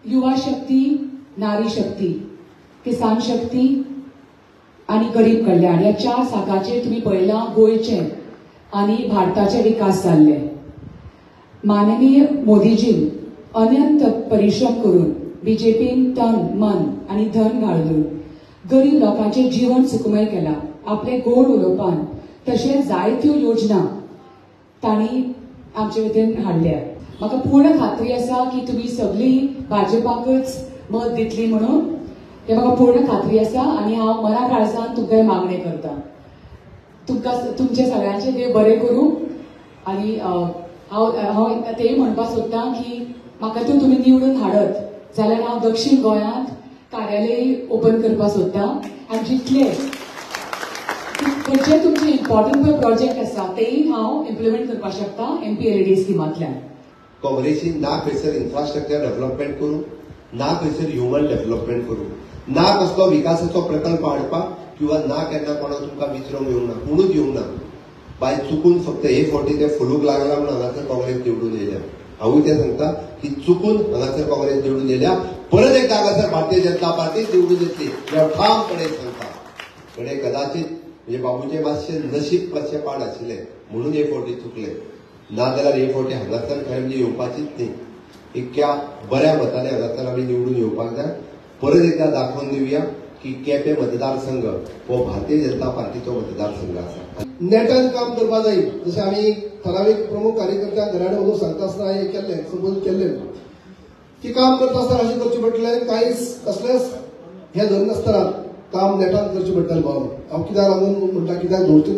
युवा शक्ती, नारी शक्ती, किसान शक्ती आनी गरीब कल्याण ह्या 4 साकाचेर तुमी पळयलां गोंयचें आनी भारताचे विकास जाल्ले. माननीय मोदीजीन अनंत परिश्रम करून बीजेपीन तन मन आनी धन घालून गरीब लोकांचें जीवन सुखमय केलां. आपले गोड उलोवपान तशेंच जायत्यो योजना तांणी आमचे वतीन हाडल्या. म्हाका पूर्ण खात्री आसा की तुमी सगळीं भाजपाकच मत दितली म्हणून, ते म्हाका पूर्ण खात्री आसा आनी हांव मना काळजान तुमकां मागणें करता. तुमकां तुमचे सगळ्यांचे देव बरें करूं. आनी हांव हांव तेय म्हणपाक सोदता की म्हाका तुमी निवडून हाडत जाल्यार हांव दक्षिण गोंयांत कार्यालय ओपन करपाक सोदता आनी जितले खंयचे तुमचे इम्पॉर्टंट पळय प्रोजेक्ट आसा तेय हांव इम्प्लिमेंट करपाक शकता MPLAD स्किमांतल्यान. काँग्रेसीन ना खंयसर इन्फ्रास्ट्रक्चर डेव्हलपमेंट करूं, ना खंयसर ह्युमन डेव्हलपमेंट करूं, ना कसलो विकासाचो प्रकल्प हाडपाक किंवा ना केन्ना कोणाक तुमकां विचारूंक येवंक ना, कोणूच येवंक ना. बाय चुकून फक्त हे फावटी ते फुलूंक लागला म्हणून हांगासर काँग्रेस निवडून येयल्या. हांवूय तें सांगता की चुकून हांगासर काँग्रेस निवडून येयल्या, परत एकदा हांगासर भारतीय जनता पार्टी निवडून येतली हें हांव ठामपणे सांगता. घडये कदाचित म्हणजे बाबूचें मातशें नशीब मातशें पाड आशिल्लें म्हणून हे फावटी चुकले, ना जाल्यार हे फावटी हांगासर खरें म्हणजे येवपाचीच न्ही. इतक्या बऱ्या मतांनी हांगासर आमी निवडून येवपाक जाय. परत एकदा दाखोवन दिवया की केपें मतदारसंघ हो भारतीय जनता पार्टीचो मतदारसंघ आसा. नेटान काम करपा जाय. जशें आमी ठरावीक प्रमुख कार्यकर्त्यांक घराणे वचून सांगता आसतना हें केल्लें, संबोधन केल्लें की काम करता आसतना अशें करचें पडटलें, कांयच कसलेंच हें धरनासतना काम नेटान करचें पडटलें. भाव हांव कित्याक लागून म्हणटा, कित्याक दवरचें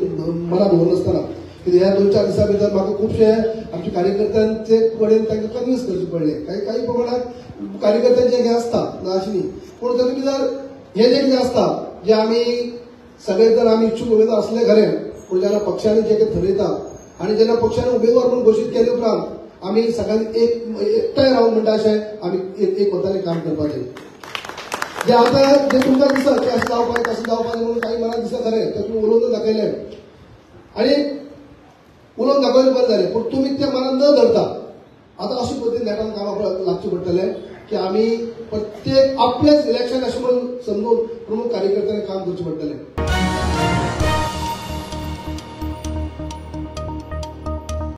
मनां दवरनासतना, कित्याक ह्या 2-4 दिसां भितर म्हाका खुबशे आमच्या कार्यकर्त्यांचे कडेन तांकां कन्विन्स करचें पडलें. कांय कांय प्रमाणांत कार्यकर्त्यांचें हें आसता ना अशें न्ही, पूण तातूंत भितर हें जें कितें आसता जें आमी सगळे जर आमी इच्छूक उमेदवार आसले खरें, पूण जेन्ना पक्षांनी जें कितें थरयता आनी जेन्ना पक्षान उमेदवार म्हणून घोशीत केले उपरांत आमी सगळ्यांनी एकठांय रावन म्हणटा अशें आमी एक मतांनी काम करपाचें. जे आतां जे तुमकां दिसता की अशें जावपाक तशें जावपाक म्हणून कांय मनात दिसता खरें, तें तुमी उलोवन दाखयलें आनी उलोवन दाखयलें बरें जालें, पूण तुमी तें मनात न धरता आतां अशे पद्दतीन नेटान कामाक लागचें पडटलें की आमी प्रत्येक आपलेच इलेक्शन अशें म्हणून समजून प्रमुख कार्यकर्त्यांनी काम करचें पडटलें.